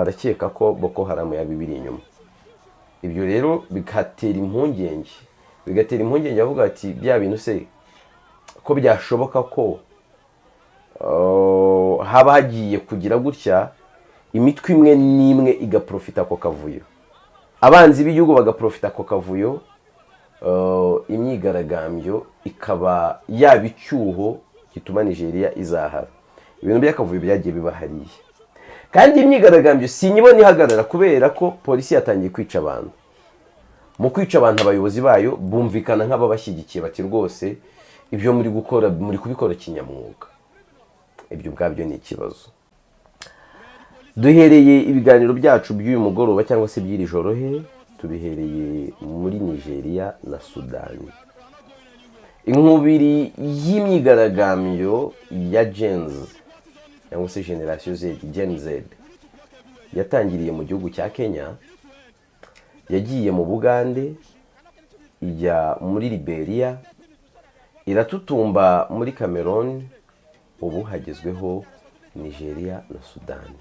Barakeka ko Boko Haram yaba ibiri inyuma. Ibyo rero bigatera impungenge avuga ati: "Bya bintu se ko byashoboka ko haba hagiye kugira gutya, imitwe imwe n'imwe igaprofita ako kavuyo, abanzi b'igihugu bagaprofita ako kavuyo, imyigaragambyo ikaba yaba icyuho gituma Nigeria izahara." Ibintu by'akavuyo byagiye biba hariya, kandi imyigaragambyo sinyibona ihagarara, kubera ko polisi yatangiye kwica abantu. Mu kwica abantu, abayobozi bayo bumvikana nk'ababashyigikiye, bati: "Rwose ibyo muri gukora muri kubikora kinyamwuga." Ibyo ubwabyo ni ikibazo. Duhereye ibiganiro byacu by'uyu mugoroba cyangwa se by'iri joro he? Tubihereye muri Nigeria na Sudani. Inkubiri y'imyigaragambyo ya Gen Z cyangwa se Génération Z, Gen Z, yatangiriye mu gihugu cya Kenya, yagiye mu Bugande, ijya muri Liberia, iratutumba muri Cameroon, ubu hagezweho Nigeria na Sudani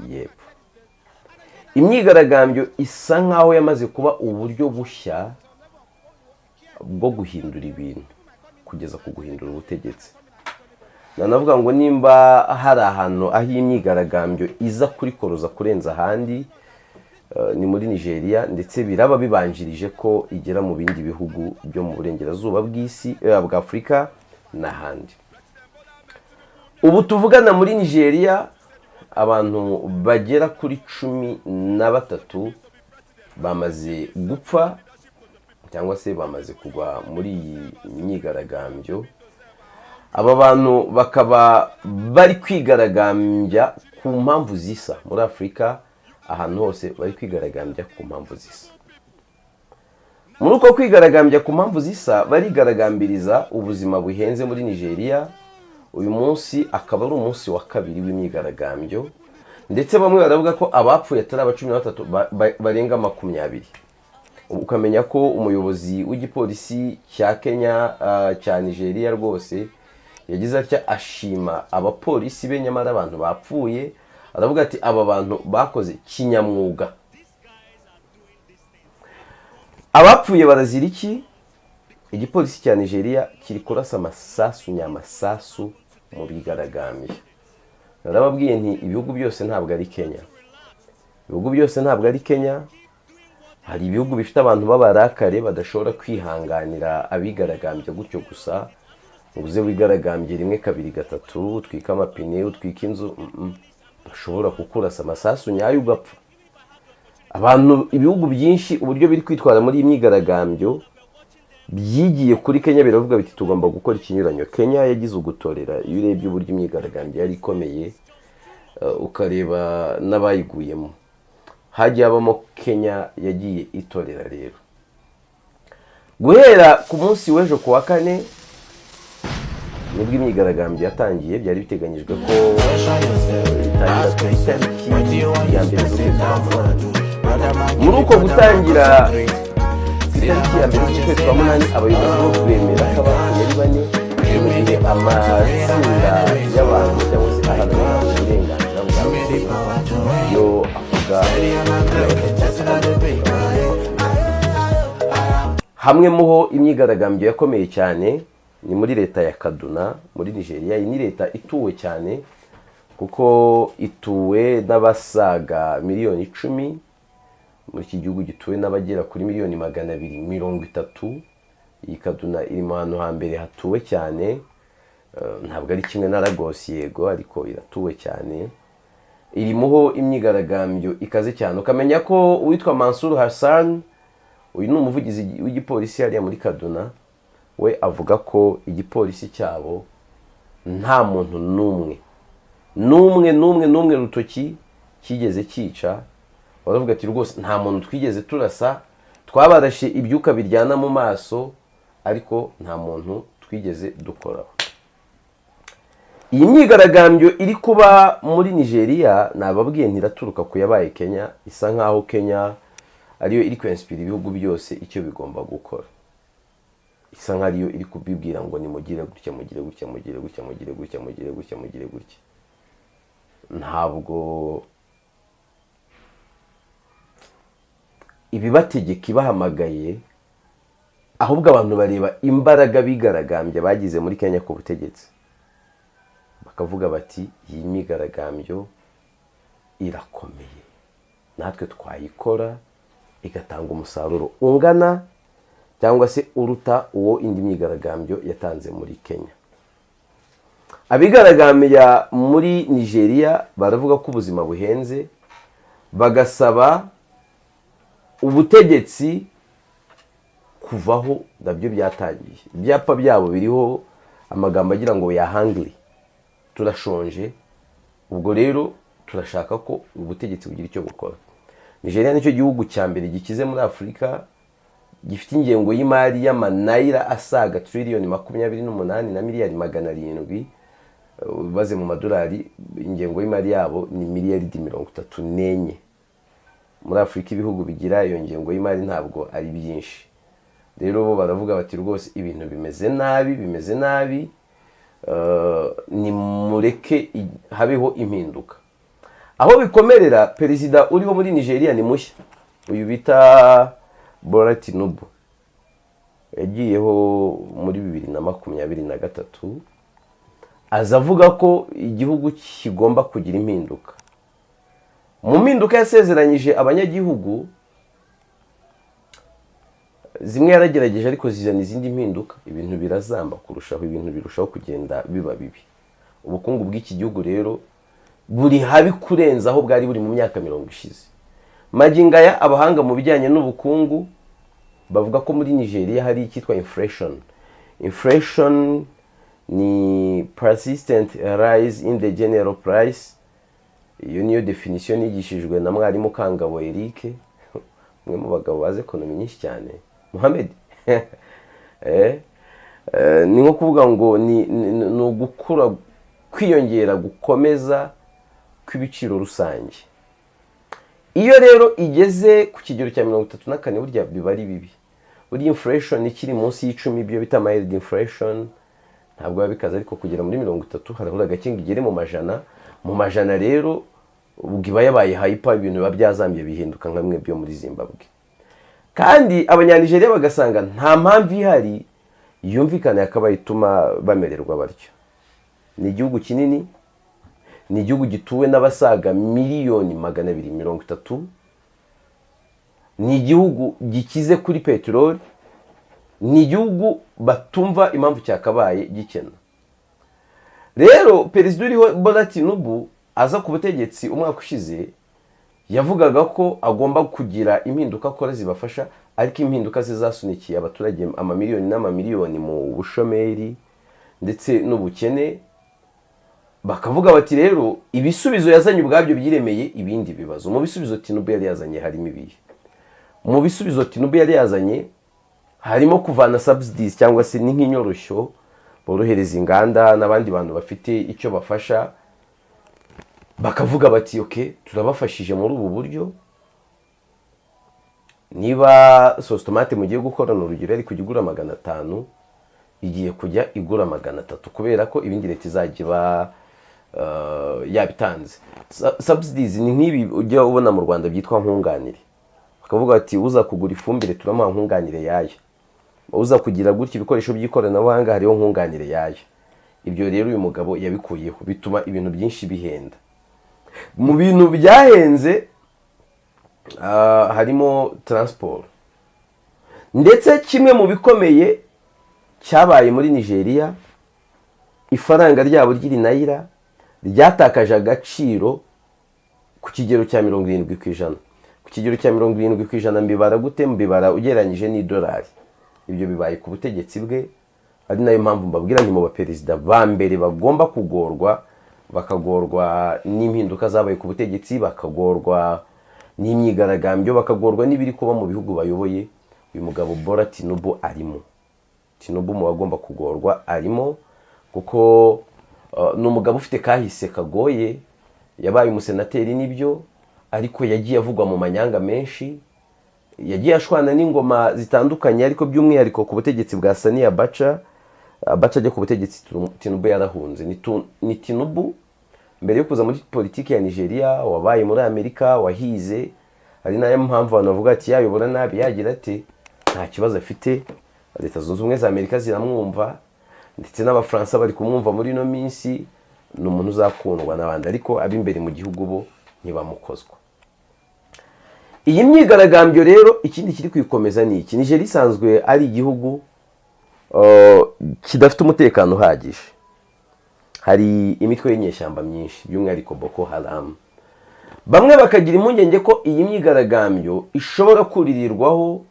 y'Epfo. Imyigaragambyo isa nkaho yamaze kuba uburyo bushya bwo guhindura ibintu kugeza ku guhindura ubutegetsi. Nanavuga ngo nimba hari ahantu aho imyigaragambyo iza kurikoroza kurenza ahandi, ni muri Nigeria, ndetse biraba bibanjirije ko igera mu bindi bihugu byo mu burengerazuba bw'isi, bwa Afurika n'ahandi. Ubu tuvugana, muri Nigeria abantu bagera kuri 13 bamaze gupfa cyangwa se bamaze kugwa muri iyi myigaragambyo. Aba bantu bakaba bari kwigaragambya ku mpamvu zisa. Muri Afurika ahantu hose bari kwigaragambya ku mpamvu zisa. Muri uko kwigaragambya ku mpamvu zisa, barigaragambiriza ubuzima buhenze muri Nigeria. Uyu munsi akaba ari umunsi wa kabiri w'imyigaragambyo, ndetse bamwe baravuga ko abapfuye atari aba 13, barenga 20. Ukamenya ko umuyobozi w'igipolisi cya Kenya, cya Nigeria, rwose yagize atya ashima abapolisi be, nyamara abantu bapfuye. Aravuga ati: "Aba bantu bakoze kinyamwuga." Abapfuye barazira iki? Igipolisi cya Nigeria kiri kurasa amasasu nyamasasu mu bigaragambya. Narababwiye nti ibihugu byose ntabwo ari Kenya, ibihugu byose ntabwo ari Kenya. Hari ibihugu bifite abantu b'abarakare badashobora kwihanganira abigaragambya gutyo gusa, ngo uze wigaragambye rimwe, kabiri, gatatu, utwike amapine, utwike inzu. Bashobora kukurasa amasasu nyayo ugapfa. Abantu, ibihugu byinshi, uburyo biri kwitwara muri iyi myigaragambyo byigiye kuri Kenya, biravuga biti: "Tugomba gukora ikinyuranyo." Kenya yagize ugutorera. Iyo urebye uburyo imyigaragambyo yari ikomeye, ukareba n'abayiguyemo, hagiye habamo Kenya yagiye itorera. Rero guhera ku munsi w'ejo ku wa kane nibwo imyigaragambyo yatangiye. Byari biteganyijwe ko itangira ku itariki ya 1 z'ukwezi kwa munani. Muri uko gutangira ku itariki ya 1 z'ukwezi kwa munani, abayobozi bo bemera ko abapfuye ari bane, mu gihe amatsinda y'abantu cyangwa se aharanira uburenganzira bwa muntu yo avuga 13. Hamwe muho imyigaragambyo yakomeye cyane ni muri leta ya Kaduna muri Nigeria. Iyi ni leta ituwe cyane, kuko ituwe n'abasaga miliyoni 10 muri iki gihugu gituwe n'abagera kuri miliyoni 230. Iyi Kaduna iri mu hantu hambere hatuwe cyane. Ntabwo ari kimwe na Lagos yego, ariko iratuwe cyane. Irimuho imyigaragambyo ikaze cyane. Ukamenya ko uwitwa Mansur Hassan, uyu ni umuvugizi w'igipolisi hariya muri Kaduna, we avuga ko igipolisi cyabo nta muntu n'umwe n'umwe n'umwe n'umwe rutoki kigeze cyica. Baravuga ati: "Rwose nta muntu twigeze turasa, twabarashe ibyuka biryana mu maso, ariko nta muntu twigeze dukoraho." Iyi myigaragambyo iri kuba muri Nigeria, nababwiye ntiraturuka ku yabaye Kenya. Isa nkaho Kenya ariyo iri kwensipira ibihugu byose icyo bigomba gukora, isa nkaho ariyo iri kubibwira ngo nimugire gutya, mugire gutya, mugire gutya, mugire gutya, mugire gutya, mugire gutya. Ntabwo Ibibategeka ibahamagaye, ahubwo abantu bareba imbaraga bigaragambya bagize muri Kenya ku butegetsi, bakavuga bati: "Iyi myigaragambyo irakomeye, natwe twayikora igatanga umusaruro ungana cyangwa se uruta uwo indi myigaragambyo yatanze muri Kenya." Abigaragambya muri Nigeria baravuga ko ubuzima buhenze, bagasaba ubutegetsi kuvaho. Nabyo byatangiye. Ibyapa byabo biriho amagambo agira ngo "We are hungry", turashonje, ubwo rero turashaka ko ubutegetsi bugira icyo bukora. Nigeria nicyo gihugu cya mbere gikize muri Afurika, gifite ingengo y'imari y'amanayira asaga 28,700 triliyoni. Ubaze mu madolari, ingengo y'imari yabo ni miliyaridi 34. Muri Afurika ibihugu bigira iyo ngengo y'imari ntabwo ari byinshi. Rero bo baravuga bati: "Rwose ibintu bimeze nabi, bimeze nabi, nimureke habeho impinduka." Aho bikomerera, perezida uriho muri Nigeria ni mushya, uyu bita Bola Tinubu, yagiyeho muri 2023, aza avuga ko igihugu kigomba kugira impinduka. Mu mpinduka yasezeranyije abanyagihugu, zimwe yaragerageje ariko zizana izindi mpinduka, ibintu birazamba kurushaho, ibintu birushaho kugenda biba bibi. Ubukungu bw'iki gihugu rero buri habi kurenza aho bwari buri mu myaka 50 ishize. Magingo aya, abahanga mu bijyanye n'ubukungu bavuga ko muri Nigeria hari icyitwa inflation. Inflation ni persistent rise in the general price. Iyo niyo definition nigishijwe na mwarimu Kangabo Eric, umwe mu bagabo bazi economy nyinshi cyane, Muhammad. Ni nko kuvuga ngo ni ugukura, kwiyongera gukomeza kw'ibiciro rusange. Iyo rero igeze ku kigero cya 34, burya biba ari bibi. Burya inflation ikiri munsi y'10, ibyo bita mild inflation, ntabwo biba bikaze, ariko kugera muri 30 harabura gake ngo igere mu majana. Mu majana rero ubwo iba yabaye hyper, ibintu biba byazambye, bihinduka nka bimwe byo muri Zimbabwe. Kandi Abanyanigeriya bagasanga nta mpamvu ihari yumvikana yakabaye ituma bamererwa batyo. Ni igihugu kinini, ni igihugu gituwe n'abasaga miliyoni 230, ni igihugu gikize kuri peteroli, ni igihugu batumva impamvu cyakabaye gikena. Rero perezida uriho Bola Tinubu aza ku butegetsi umwaka ushize, yavugaga ko agomba kugira impinduka akora zibafasha, ariko impinduka zizasunikiye abaturage amamiliyoni n'amamiliyoni mu bushomeri ndetse n'ubukene. Bakavuga bati rero ibisubizo yazanye ubwabyo byiremeye ibindi bibazo. Mu bisubizo Tinubu yari yazanye harimo ibihe? Mu bisubizo Tinubu yari yazanye harimo kuvana subsidies, cyangwa se ni nk'inyoroshyo borohereza inganda n'abandi bantu bafite icyo bafasha. Bakavuga bati: "Okay, turabafashije muri ubu buryo. Niba sauce tomate mugiye gukora, ni urugero, yari kujya igura 500, igiye kujya igura 300, kubera ko ibindi leta izajya iba yabitanze." Subsidies ni nk'ibi ujya ubona mu Rwanda byitwa nkunganire. Bakavuga bati: "Uza kugura ifumbire turamuha nkunganire yayo, uza kugira gutya ibikoresho by'ikoranabuhanga hariho nkunganire yayo." Ibyo rero uyu mugabo yabikuyeho, bituma ibintu byinshi bihenda. Mu bintu byahenze harimo transport. Ndetse kimwe mu bikomeye cyabaye muri Nigeria, ifaranga ryabo ry'Irinayira ryatakaje agaciro ku kigero cya 70%. Ku kigero cya 70%, mbibara gute? Mbibara ugereranyije n'idolari. Ibyo bibaye ku butegetsi bwe, ari nayo mpamvu mbabwira nti mu baperezida ba mbere bagomba kugorwa, bakagorwa n'impinduka zabaye ku butegetsi, bakagorwa n'imyigaragambyo, bakagorwa n'ibiri kuba mu bihugu bayoboye, uyu mugabo Bola Tinubu arimo. Tinubu mu bagomba kugorwa arimo, kuko ni umugabo ufite kahise kagoye. Yabaye umusenateri nibyo, ariko yagiye avugwa mu manyanga menshi, yagiye ashwana n'ingoma zitandukanye, ariko by'umwihariko ku butegetsi bwa Sani Abacha. Abacha ajya ku butegetsi, Tinubu yarahunze. Ni Tinubu mbere yo kuza muri politiki ya Nigeria wabaye muri Amerika, wahize, Ari nayo mpamvu abantu bavuga ati yayobora nabi, yagira ati nta kibazo afite, Leta Zunze Ubumwe za Amerika ziramwumva, ndetse n'Abafaransa bari kumwumva muri ino minsi. Ni umuntu uzakundwa n'abandi, ariko ab'imbere mu gihugu bo ntibamukozwa. Iyi myigaragambyo rero, ikindi kiri kwikomeza ni iki: Nigeria isanzwe ari igihugu kidafite umutekano uhagije. Hari imitwe y'inyeshyamba myinshi, by'umwihariko Boko Haram. Bamwe bakagira impungenge ko iyi myigaragambyo ishobora kuririrwaho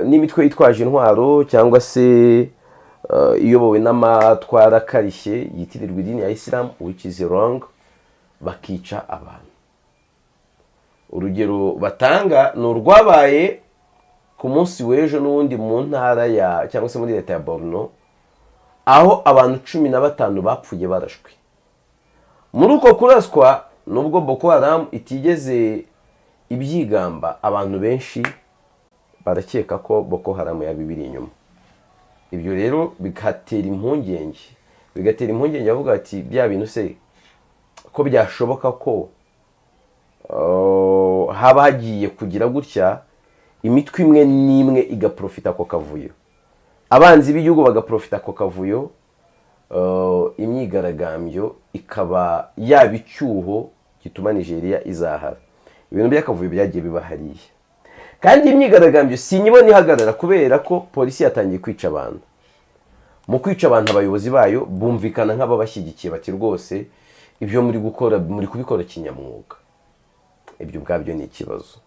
n'imitwe yitwaje intwaro cyangwa se iyobowe n'amatwara akarishye yitirirwa idini ya Isilamu, which is wrong, bakica abantu. Urugero batanga ni urwabaye ku munsi w'ejo n'ubundi mu ntara ya cyangwa se muri leta ya Borno, aho abantu 15 bapfuye barashwe. Muri uko kuraswa, nubwo Boko Haram itigeze ibyigamba, abantu benshi barakeka ko Boko Haram yaba ibiri inyuma. Ibyo rero bigatera impungenge bavuga ati bya bintu se ko byashoboka ko haba hagiye kugira gutya imitwe imwe n'imwe igaprofita ako kavuyo, abanzi b'igihugu bagaprofita ako kavuyo, imyigaragambyo ikaba yaba icyuho gituma Nigeria izahara. Ibintu by'akavuyo byagiye biba hariya. Kandi iyi myigaragambyo sinyibona ihagarara, kubera ko polisi yatangiye kwica abantu. Mu kwica abantu, abayobozi bayo bumvikana nk'ababashyigikiye, bati rwose ibyo muri gukora muri kubikora kinyamwuga. Ibyo ubwabyo ni ikibazo.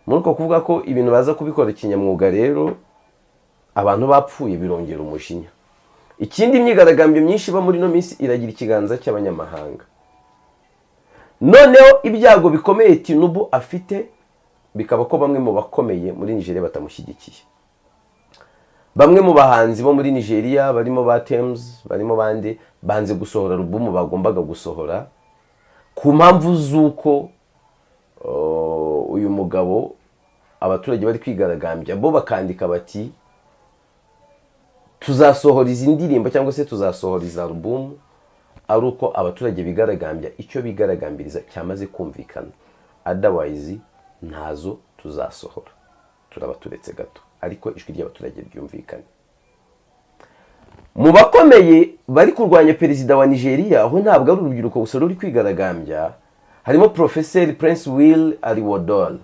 Muri uko kuvuga ko ibintu baza kubikora kinyamwuga rero, abantu bapfuye, birongera umujinya. Ikindi, imyigaragambyo myinshi iba muri ino minsi iragira ikiganza cy'abanyamahanga. Noneho ibyago bikomeye Tinubu afite bikaba ko bamwe mu bakomeye muri Nigeria batamushyigikiye. Bamwe mu bahanzi bo muri Nigeria, barimo ba Tems, barimo bandi, banze gusohora alubumu bagombaga gusohora ku mpamvu z'uko uyu mugabo abaturage bari kwigaragambya. Bo bakandika bati tuzasohora izi ndirimbo cyangwa se tuzasohora izi alubumu ari uko abaturage bigaragambya icyo bigaragambiriza cyamaze kumvikana, otherwise ntazo tuzasohora, turaba turetse gato, ariko ijwi ry'abaturage ryumvikane. Mu bakomeye bari kurwanya perezida wa Nigeria, aho ntabwo ari urubyiruko gusa ruri kwigaragambya, harimo Porofeseri Prince Will Ariwoola.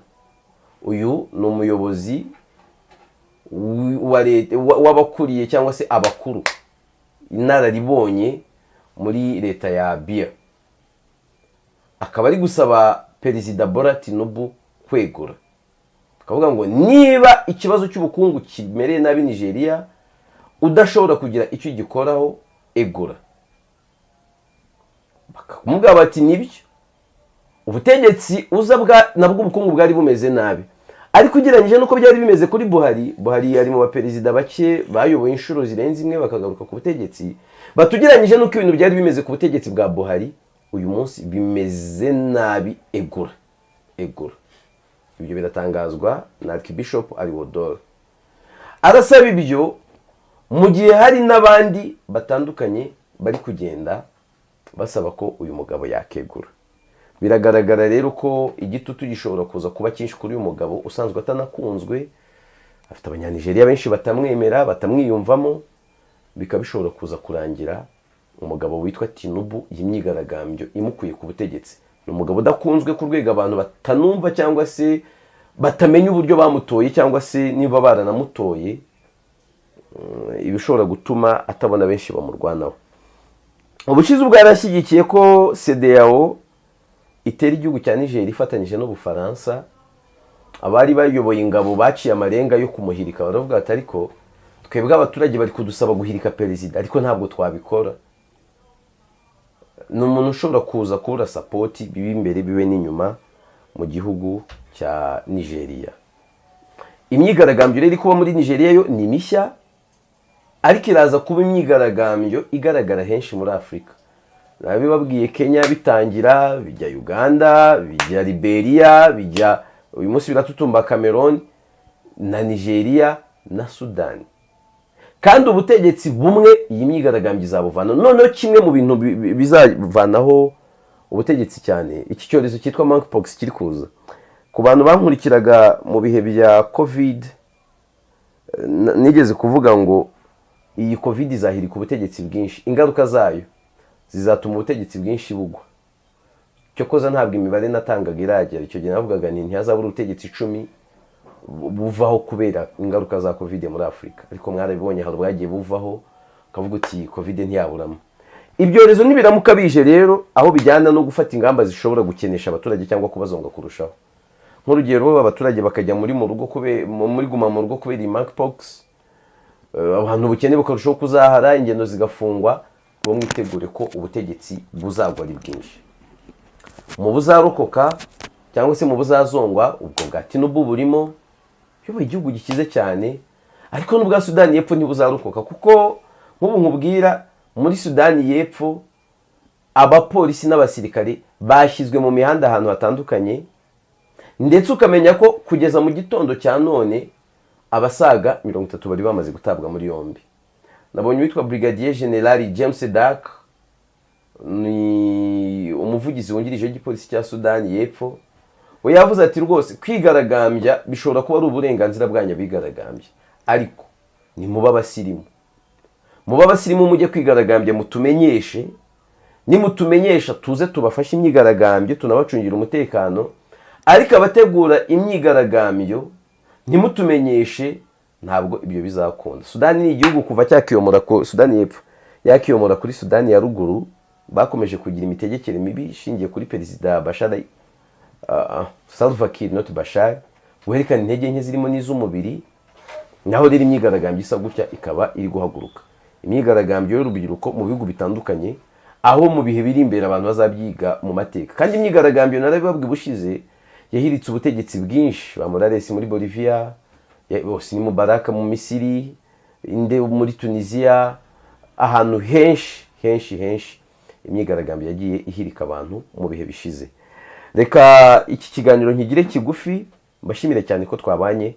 Uyu ni umuyobozi wa leta, w'abakuriye cyangwa se abakuru inararibonye muri leta ya Abia, akaba ari gusaba Perezida Bola Tinubu kwegura, akavuga ngo niba ikibazo cy'ubukungu kimereye nabi Nigeria udashobora kugira icyo ugikoraho, egura. Bakamubwira bati nibyo, ubutegetsi uza bwa nabwo ubukungu bwari bumeze nabi, ariko ugereranyije n'uko byari bimeze kuri Buhari. Buhari ari mu baperezida bake bayoboye inshuro zirenze imwe bakagaruka ku butegetsi. Batugereranyije n'uko ibintu byari bimeze ku butegetsi bwa Buhari, uyu munsi bimeze nabi, egura, egura. Ibyo biratangazwa na Archbishop Ariwoola. Arasaba ibyo mu gihe hari n'abandi batandukanye bari kugenda basaba ko uyu mugabo yakegura. Biragaragara rero ko igitutu gishobora kuza kuba cyinshi kuri uyu mugabo usanzwe atanakunzwe, afite Abanyanigeriya benshi batamwemera, batamwiyumvamo. Bikaba bishobora kuza kurangira umugabo witwa Tinubu iyi myigaragambyo imukuye ku butegetsi. Ni umugabo udakunzwe ku rwego abantu batanumva cyangwa se batamenya uburyo bamutoye, cyangwa se niba baranamutoye, ibishobora gutuma atabona benshi bamurwanaho. Ubushize ubwo yarashyigikiye ko CEDEAO itera igihugu cya Niger ifatanyije n'Ubufaransa, abari bayoboye ingabo baciye amarenga yo kumuhirika. Baravuga bati ariko twebwe abaturage bari kudusaba guhirika perezida, ariko ntabwo twabikora. Ni umuntu ushobora kuza kubura support, bibe imbere bibe n'inyuma mu gihugu cya Nigeria. Imyigaragambyo rero iri kuba muri Nigeria yo ni mishya, ariko iraza kuba imyigaragambyo igaragara henshi muri Afurika. Nabibabwiye Kenya bitangira, bijya Uganda, bijya Liberia, bijya uyu munsi biratutumba Cameroon na Nigeria na Sudani. Kandi ubutegetsi bumwe iyi myigaragambyo izabuvana. Noneho kimwe mu bintu bizavanaho ubutegetsi cyane, iki cyorezo cyitwa monkeypox kiri kuza. Ku Ku bantu bankurikiraga mu bihe bya COVID, nigeze kuvuga ngo iyi COVID izahirika ubutegetsi bwinshi, ingaruka zayo zizatuma ubutegetsi bwinshi bugwa. Cyokoza ntabwo imibare natangaga iragera. Icyo gihe navugaga ni ntihazabura ubutegetsi 10 buvaho kubera ingaruka za COVID muri Afurika, ariko mwarabibonye, hari ubwagiye buvaho, ukavuga uti COVID ntiyaburamo. Ibyorezo nibiramuka bije rero, aho bijyana no gufata ingamba zishobora gukenesha abaturage cyangwa kubazonga kurushaho, nk'urugero abaturage bakajya muri mu rugo muri guma mu rugo kubera iyi monkeypox, abantu ubukene bukarushaho kuzahara, ingendo zigafungwa, bo mwitegure ko ubutegetsi buzagwa ari bwinshi. Mu buzarokoka cyangwa se mu buzazongwa, ubwo bwa Tinubu burimo, uyoboye igihugu gikize cyane, ariko n'ubwa Sudani y'Epfo ntibuzarokoka, kuko nk'ubu nkubwira, muri Sudani y'Epfo abapolisi n'abasirikare bashyizwe mu mihanda ahantu hatandukanye, ndetse ukamenya ko kugeza mu gitondo cya none abasaga 30 bari bamaze gutabwa muri yombi. Nabonye uwitwa Brigadier General James Dak, ni umuvugizi wungirije w'igipolisi cya Sudani y'Epfo, we yavuze ati: "Rwose kwigaragambya bishobora kuba ari uburenganzira bwanyu abigaragambya, ariko ni muba abasirimu, muba abasirimu, mujye kwigaragambya mutumenyeshe. Nimutumenyesha tuze tubafashe imyigaragambyo, tunabacungira umutekano. Ariko abategura imyigaragambyo ntimutumenyeshe, ntabwo ibyo bizakunda." Sudani ni igihugu kuva cyakiyomora ku Sudani y'Epfo yakiyomora kuri Sudani ya Ruguru, bakomeje kugira imitegekere mibi ishingiye kuri Perezida Bashar, Salva Kiir, not Bashar, werekana intege nke zirimo n'iz'umubiri. Naho rero imyigaragambyo isa gutya ikaba iri guhaguruka, imyigaragambyo y'urubyiruko mu bihugu bitandukanye, aho mu bihe biri imbere abantu bazabyiga mu mateka. Kandi imyigaragambyo, narabibabwiye ubushize, yahiritse ubutegetsi bwinshi, ba Morales muri Bolivia, Hosni Mubarak mu Misiri, inde muri Tunisia, ahantu henshi henshi henshi imyigaragambyo yagiye ihirika abantu mu bihe bishize. Reka iki kiganiro nkigire kigufi, mbashimire cyane ko twabanye.